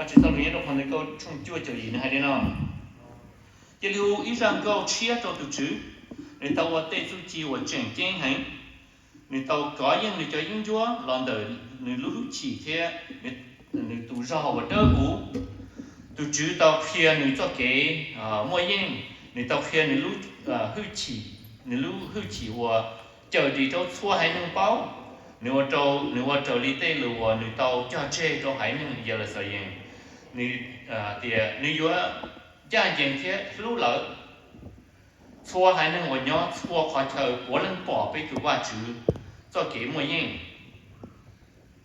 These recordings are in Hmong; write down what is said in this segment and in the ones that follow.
Vajtswv txoj lus nyob rau phau Ntawv Nkauj tshooj cuaj caum yim nws hais li no: Cia li hu ib zaj nkauj tshiab rau tus Tswv, nws tau ua tej txuj ci uas tseem ceeb heev. Nws tau kov yeej nws cov yeeb ncuab los ntawm nws lub hwj chim thiab nws tus zog uas dawb huv. Tus Tswv tau qhia nws txoj kev muaj yeej, nws tau qhia nws lub hwj chim, nws lub hwj chim uas cawm dim rau txhua haiv neeg paub. Nws ua raws li tej lus uas nws tau cog tseg rau haiv neeg Yixalayees. Nws tias nws yuav ncaj ncees thiab hlub lawv. Txhua haiv neeg uas nyob txhua qhov chaw puav leej pom peb tus Vajtswv txoj kev muaj yeej.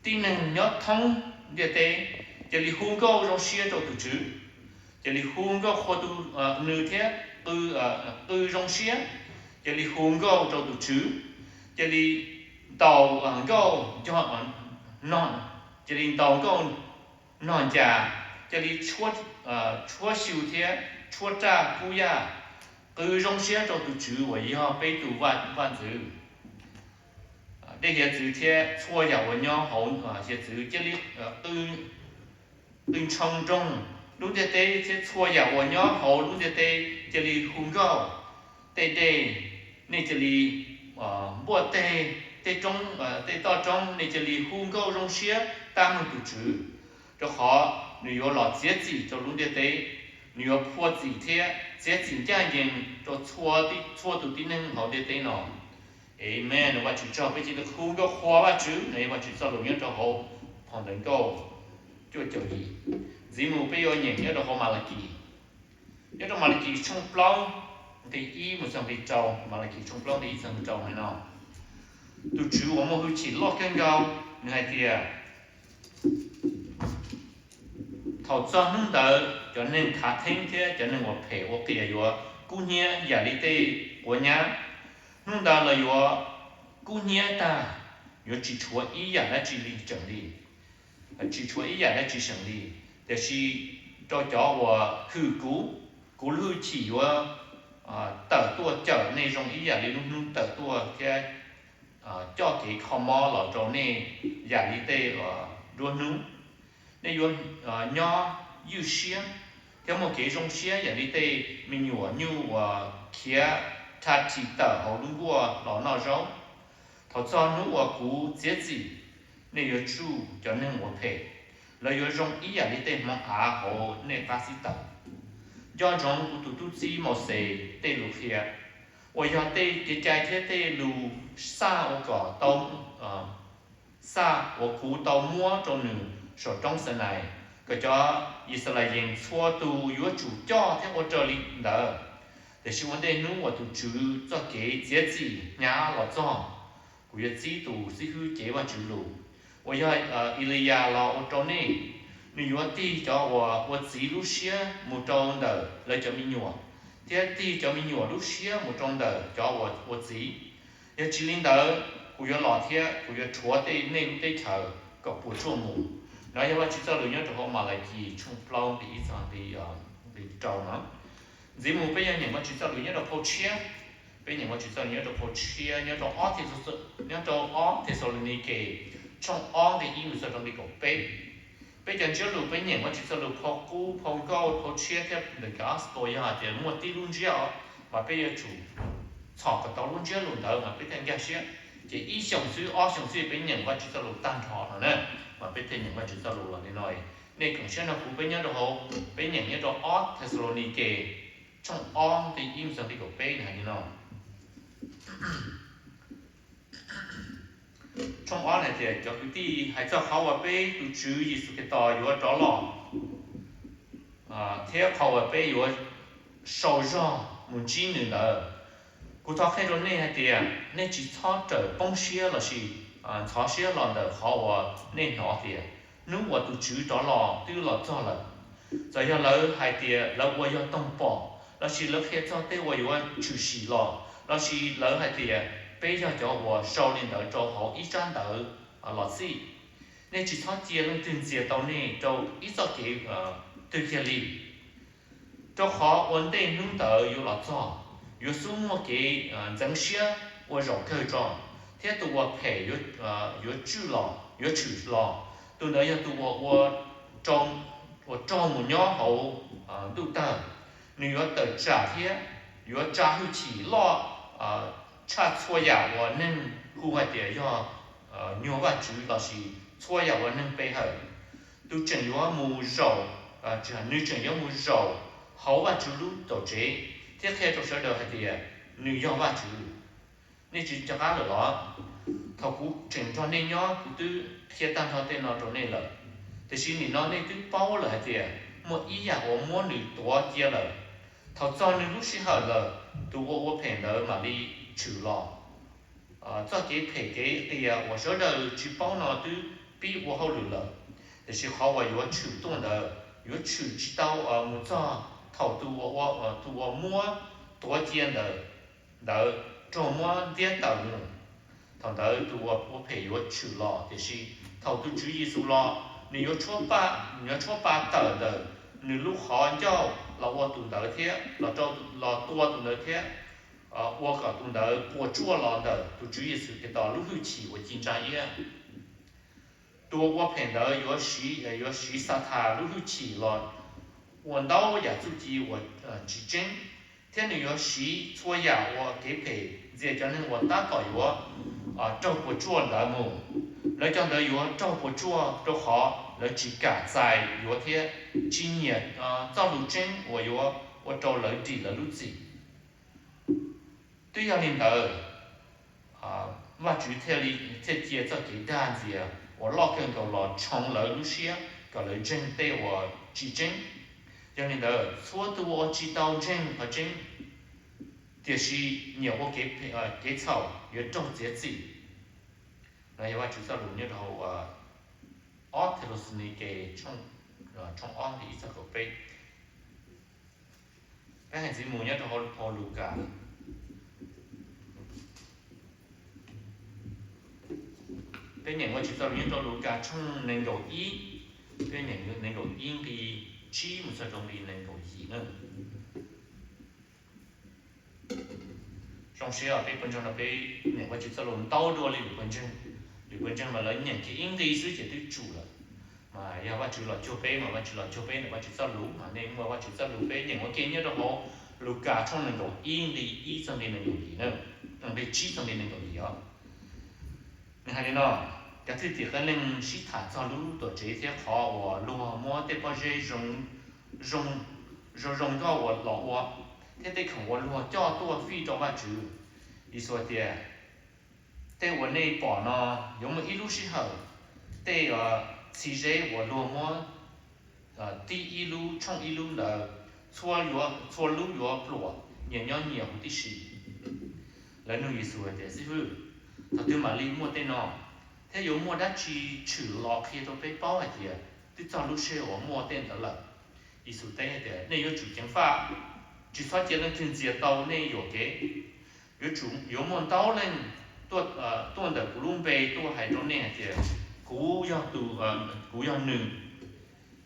Tib neeg nyob thoob ntiaj teb, cia li hu nkauj zoo siab rau tus Tswv. Cia li hu nkauj qhuas tus, nws thiab qw zoo siab. Cia li hu nkauj rau tus Tswv. Cia li ntaus nkauj, cia li ntaus nkauj nog ncas. Cia li tshuab xyu thiab tshuab raj kub yaj. Qw zoo siab rau tus Tswv uas yog peb tus Vaj ntxwv. Dej hiav txwv thiab txhua yam uas nyob hauv hiav txwv, cia li qw ntshoo nroog. Lub ntiaj teb thiab txhua yam uas nyob hauv lub ntiaj teb, cia li hu nkauj. Tej dej, nej cia li npuaj teg. Tej roob, tej toj roob, nej cia li hu nkauj zoo siab tab meeg tus Tswv, rau qhov nws yuav los txiav txim rau lub ntiaj teb. Nws yuav phua txim thiab txiav txim ncaj ncees rau txhua tus tib neeg hauv ntiaj teb no. Amees. Vajtswv tsaug, peb cia li hu nkauj qhuas Vajtswv no. Yog Vajtswv txoj lus nyob rau hauv phau Ntawv Nkauj cuaj caum yim. Ntxiv mus peb yuav nyeem nyob rau hauv Malakis. Nyob rau Malakis tshooj plaub nqe ib mus txog nqe rau. Malakis tshooj plaub nqe ib txog nqe rau hais no: Tus Tswv uas muaj hwj chim loj kawg nkaus, nws hais tias, thaum txog hnub ntawd cov neeg khav theeb thiab cov neeg uas phem ua qias yuav kub hnyiab yam li tej quav nyab. Hnub ntawd lawv yuav kub hnyiab tag, yuav tsis tshuav ib yam dab tsi li tseem li, tsis tshuav ib yam dab tsi seem li. Tiam sis rau cov uas hwm kuv, kuv lub hwj chim yuav tawm tuaj cawm nej zoo ib yam li lub hnub tawm tuaj thiab coj kev kho mob los rau nej yam li tej nruab hnub. Nej yuav nyob ywj siab thiab muaj kev zoo siab yam li tej me nyuam nyuj uas khiav rha ris tawm hauv lub nkuaj los noj zaub. Thaum txog hnub uas kuv txiav txim, nej yuav tsuj cov neeg uas phem, lawv yuav zoo ib yam li tej hmoov av hauv nej qab xib taws. Nco ntsoov kuv tus tub txib Mauxes tej lus qhia, uas yog tej kev cai thiab tej lus xaj uas kom tau xaj uas kuv tau muab rau nws saum roob Xinais, kom cov Yixalayees txhua tus yuav tsum coj thiab ua raws li ntawd. Tiam sis ua ntej hnub uas tus Tswv txoj kev txiav txim hnyav los txog, kuv yuav txib tus xib hwb cev Vajtswv lus, uas yog Eliyas los ua rau nej. Nws yuav tig cov uas ua txiv lub siab mus rau ntawm lawv cov me nyuam, thiab tig cov me nyuam lub siab mus rau ntawm cov uas ua txiv. Yog tsis li ntawd, kuv yuav los thiab kuv yuav rhuav nej lub teb chaws kom puas tsuaj mus. No yog Vajtswv txoj lus nyob rau hauv Malakis tshooj plaub nqe ib txog nqe rau no. Ntxiv mus peb yuav nyeem Vajtswv txoj lus nyob rau phau tshiab. Peb nyeem Vajtswv txoj lus nyob rau phau tshiab, nyob rau ob, nyob rau ob Thexalaunikes tshooj ob nqe ib mus txog rau nqe kaum peb. Peb cov ntsiab lus peb nyeem Vajtswv txoj lus phau qub, phau nkauj, phau tshiab thiab the Gospel, yog hais tias muaj tib lub ntsiab os, mas peb yuav tsum txhom kom tau lub ntsiab lus ntawd mas peb thiaj nkag siab. Ces ib xyoos xwb ob xyoos xwb peb nyeem Vajtswv txoj lus tag nrho no na, mas peb thiaj nyeem Vajtswv txoj lus los li no. Nej koom siab nrog kuv, peb nyob rau hauv, peb nyeem nyob rau ob Thexalaunikes tshooj ob nqe ib mus txog nqe kaum peb hais li no. Tshooj ob hais tias, cov kwv tij, hais txog qhov uas peb tus Tswv Yexus Khetos yuav rov los thiab qhov uas peb yuav sau zog mus ntsib nws ntawd, kuv thov qhia rau nej hais tias nej tsis txhob rawm poob siab lossis ntxhov siab los ntawm qhov uas nej hnov tias hnub uas tus Tswv rov los twb los txog lawm. Txawm yog lawv hais tias lawv ua yog toog pom, lossis lawv qhia txog tej uas yuav tshwm sim los, lossis lawv hais tias peb yog cov uas sau li ntawd rau hauv ib tsab ntawv los xij, nej tsis txhob cia leej twg ntxias tau nej rau ib txoj kev twg kiag li. Rau qhov ua ntej hnub ntawd yuav los txog, yuav xub muaj kev ntxeev siab ua zaum kawg tso, thiab tus uas phem yuav tswj los, yuav tshwm los. Tus ntawd yog tus uas ua rau uas raug mus nyob hauv ntuj tawg. Nws yuav tawm tsam thiab yuav tsa hwj chim loj tshaj txhua yam uas neeg hu hais tias yog nyuag vaj tswv lossis txhua yam uas neeg pe hawm. Tus tseem yuav mus zaum, nws tseem yuav mus zaum hauv Vajtswv lub tuam tsev thiab qhia rau sawv daws hais tias nws yog Vajtswv. Nej tsis nco qab lawm los? Thaum kuv tseem nrog nej nyob kuv twb qhia tag nrho tej no rau nej lawm. Tiam sis nim no nej twb paub lawm hais tias muaj ib yam uas muab nws tuav cia lawm. Thaum txog nws lub sij hawm lawm, tus uas ua phem ntawd mam li tshwm los. Txoj kev phem kev qias uas sawv daws tsis paub no twb pib ua hauj lwm lawm, tiam sis qhov uas yuav tshwm tuaj ntawd yuav tshwm tsis tau mus txog thaum tus uas, tus uas muab tuav cia ntawd, ntawd raug muab ntiab tawm mus. Thaum ntawd tus uas ua phem yuav tshwm los, tiam sis thaum tus Tswv Yexus los, nws yuav tshuab pa, nws yuav tshuab pa tawm ntawm nws lub qhov ncauj los ua tus ntawd thiab, los tua tus ntawd thiab, ua kom tus ntawd puas tsuaj los ntawm tus Tswv Yexus Khetos lub hwj chim uas ci ntsa iab. Tus uas ua phem ntawd yuav siv, yuav siv Xathas lub hwj chim los ua ntau yam txuj ci uas tsis tseeb, thiab nws yuav siv txhua yam uas kev phem ntxias cov neeg uas tab tom yuav raug puas tsuaj ntawd mus. Lawv cov ntawd yuav raug puas tsuaj rau qhov lawv tsis kam txais yuav thiab tsis nyiam txoj lus tseeb uas yuav ua rau lawv dim lawv lub txim. Twb yog li ntawd, Vajtswv thiaj li, thiaj cia txoj kev dag ntxias uas loj kawg nkaus los tshoov lawv lub siab kom lawv ntseeg tej uas tsis tseeb. Yog li ntawd, txhua tus uas tsis tau ntseeg qhov tseeb tiam sis nyiam ua kev, kev txhaum yuav raug txiav txim. No yog Vajtswv txoj lus nyob rau hauv ob Thexalaunikes tshooj ob nqe ib txog kaum peb. Peb hais ntxiv mus nyob rau hauv Lukas. Peb nyeem Vajtswv txoj lus nyob rau Lukas tshooj nees nkaum ib, peb nyeem nees nkaum ib nqe tsib mus txog rau nqe nees nkaum yim na. Zoo siab peb pawg ntseeg no peb nyeem Vajtswv txoj lus ntau dua li lwm pawg ntseeg. Lwm pawg ntseeg mas lawv nyeem kiag ib nqe xwb ces twb tsum lawm. Mas yog Vajtswv los cuag peb mas Vajtswv los cuag peb ntawm Vajtswv txoj lus, mas nej muaj Vajtswv txoj lus peb nyeem ua ke nyob rau hauv Lukas tshooj nees nkaum ib nqe ib txog nqe nees nkaum yim na, nqe tsib txog nqe nees nkaum yim os. Nws hais li no: Cov thwj tim qee leej sib tham txog lub tuam tsev thiab qhov uas luag muab tej pob zeb zoo zoo nkauj uas los ua, thiab tej khoom uas luag coj tuaj fij rau Vajtswv. Yexus hais tias, Tej uas nej pom no, yuav muaj ib lub sij hawm, tej txhib zeb uas luag muab tib ib lub tshooj ib lub ntawd, txhua lub yuav pluam nyias nyob nyias huv tib si. Lawv nug Yexus hais tias, Xib hwb, thaum twg mam li muaj tej no? Thiab yuav muaj dab tsi tshwm los qhia rau peb paub hais tias twb txog lub sij hawm uas muaj tej ntawd lawm? Yexus teb hais tias, Nej yuav tsum ceev faj, tsis txhob cia leej twg ntxias tau nej yuam kev. Yuav tsum, yuav muaj ntau leej tuaj ntawm kuv lub npe tuaj hais rau nej hais tias, Kuv yog tus, kuv yog nws,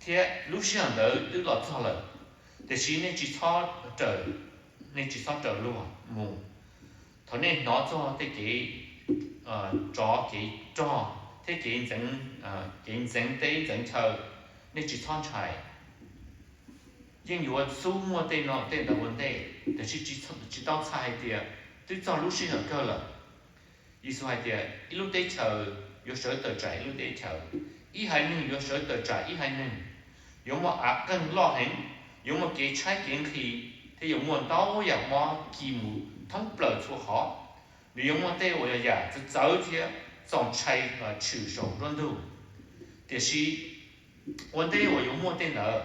thiab, Lub sij hawm ntawd twb los txog lawm. Tiam sis nej tsis txhob raws, nej tsis txhob raws luag mus. Thaum nej hnov txog tej kev tsov kev rog thiab kev ntxeev, kev ntxeev teb ntxeev chaw, nej tsis txhob ntshai. Yeej yuav xub muaj tej no tej ntawd ua ntej, tiam sis tsis tau txhais hais tias twb txog lub sij hawm kawg lawm. Yexus hais tias, Ib lub teb chaws yuav sawv tawm tsam ib lub teb chaws, ib haiv neeg yuav sawv tawm tsam ib haiv neeg. Yuav muaj av qeeg loj heev, yuav muaj kev tshaib kev nqhis, thiab yuav muaj ntau yam mob ci mus thoob plaws txhua qhov. Nws yuav muaj tej uas yam txawv txawv thiab txaus ntshai tshwm saum nruab ntug. Tiam sis ua ntej uas yuav muaj tej ntawd,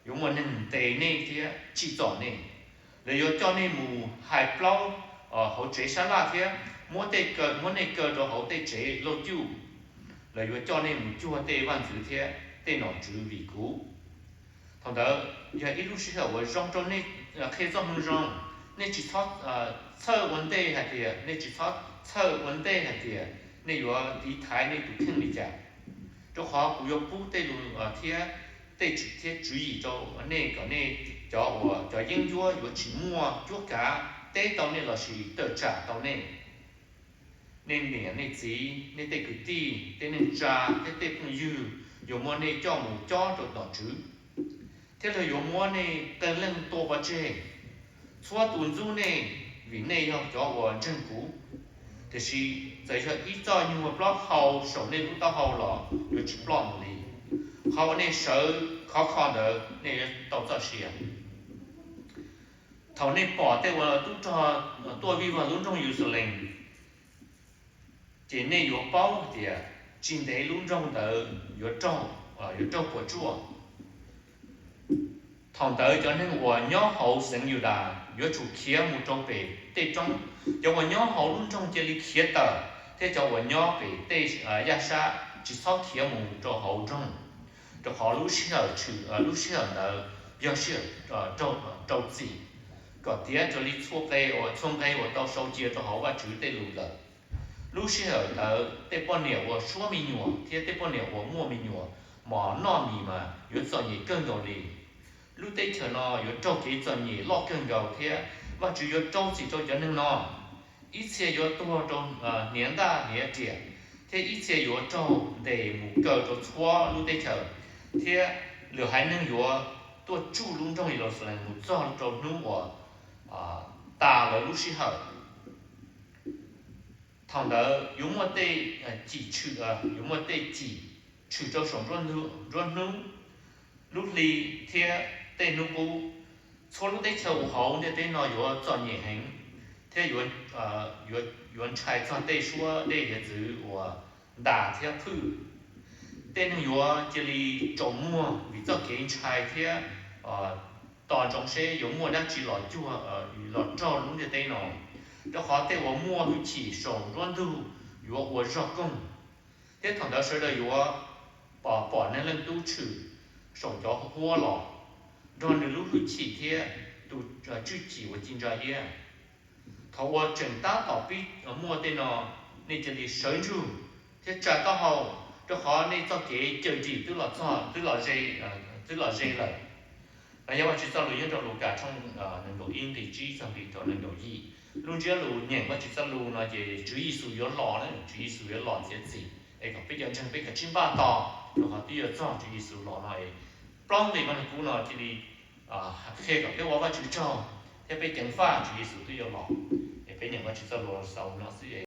yuav muaj neeg ntes nej thiab tsim txom nej. Lawv yuav coj nej mus hais plaub hauv tsev sab laj thiab muab, muab nej kaw rau hauv tej tsev lauj cuj. Lawv yuav coj nej mus cuag tej vaj ntxwv thiab tej nom tswv vim kuv. Thaum ntawd yog ib lub sij hawm uas zoo rau nej qhia txoj moo zoo. Nej tsis txhob txhawj ua ntej hais tias, nej tsis txhob txhawj ua ntej hais tias nej yuav tiv thaiv nej tus kheej li cas. Rau qhov kuv yuav pub tej lus thiab tej, thiab tswv yim rau nej kom nej cov uas cov yeeb ncuab yuav tsis muaj cuab kav teb tau nej lossis tawm tsam tau nej. Nej niam nej txiv, nej tej kwv tij, tej neej tsa thiab tej phooj ywg yuav muab nej coj mus cob rau nom tswv. thiab luag yuav muab nej qee leej tua pov tseg. Txhua tus ntxub nej, vim nej yog cov uas ntseeg kuv. Tiam sis txawm yog ib txoj nyuag plaub hau saum nej lub taub hau los yuav tsis ploj mus li. Qhov uas nej sawv khov kho ntawd nej yuav tau txoj sia. Thaum nej pom tej uas tub rog tuaj vij vog lub nroog Yeluxalees, ces nej yuav paub tias tsis ntev lub nroog ntawd yuav raug, yuav raug puas tsuaj. Thaum ntawd cov neeg uas nyob hauv xeev Yudas yuav tsum khiav mus rau pem tej roob. Cov uas nyob hauv lub nroog cia li khiav tawm, thiab cov uas nyob pem tej yaj sab tsis txhob khiav mus rau hauv nroog, rau qhov lub sij hawm, lub sij hawm ntawd yog sij hawm rau txim, kom tiav raws li txhua qe uas, txhua nqe uas tau sau cia rau hauv Vajtswv tej lus lawm. Lub sij hawm ntawd tej poj niam uas suab me nyuam thiab tej poj niam uas muaj me nyuam mos noj mis mas yuav txom nyem kawg nkaus li. Lub teb chaws no yuav raug kev txom nyem loj kawg nkaus thiab Vajtswv yuav rau txim rau cov neeg no. Ib txhia yuav tuag rau hniav ntaj hniav riam, thiab ib txhia yuav raug ntes mus kaw rau txhua lub teb chaws, thiab lwm haiv neeg yuav tuaj tsuj lub nroog Yeluxalees mus txog rau hnub uas tas lawv lub sij hawm. Thaum ntawd yuav muaj tej cim tshwm, yuav muaj tej cim tshwm rau saum nruab hnub, lub hli thiab tej hnub qub. Txhua lub teb chaws uas hauv ntiaj teb no yuav txom nyem heev, thiab yuav ntshai txog tej suab dej hiav txwv uas ntas thiab phwj. Tej neeg yuav cia li tsaus muag vim txoj kev ntshai thiab tos ntsoov seb yuav muaj dab tsi los cuag, los raug lub ntiaj teb no, rau qhov tej uas muaj hwj chim saum nruab ntug yuav ua zog koog. Thiab thaum ntawd sawv daws yuav pom, pom Neeg Leej Tub tshwm saum cov huab los, nrog nws lub hwj chim thiab tus tswj chim uas ci ntsa iab. Thaum uas tseem tab tom pib muaj tej no, nej cia li sawv ntsug thiab tsa taub hau, rau qhov nej txoj kev cawm dim twb los txog, twb los ze, twb los ze lawm. Los yog Vajtswv txoj lus nyob rau Lukas tshooj nees nkaum ib nqe tsib txog nqe rau nees nkaum yim. Lub ntsiab lus nyeem Vajtswv txoj lus no ces Tswv Yexus yuav los na, Tswv Yexus yuav los txiav txim, es kom peb cov ntseeg peb kav tsij npaj tos, rau qhov twb yuav txog Tswv Yexus los no es plaub nqe Vaj Lug Kub no cia li qhia kom peb ua Vajtswv tsaug thiab peb ceev faj Tswv Yexus twb yuav los. Es peb nyeem Vajtswv txoj lus xaus no xwb es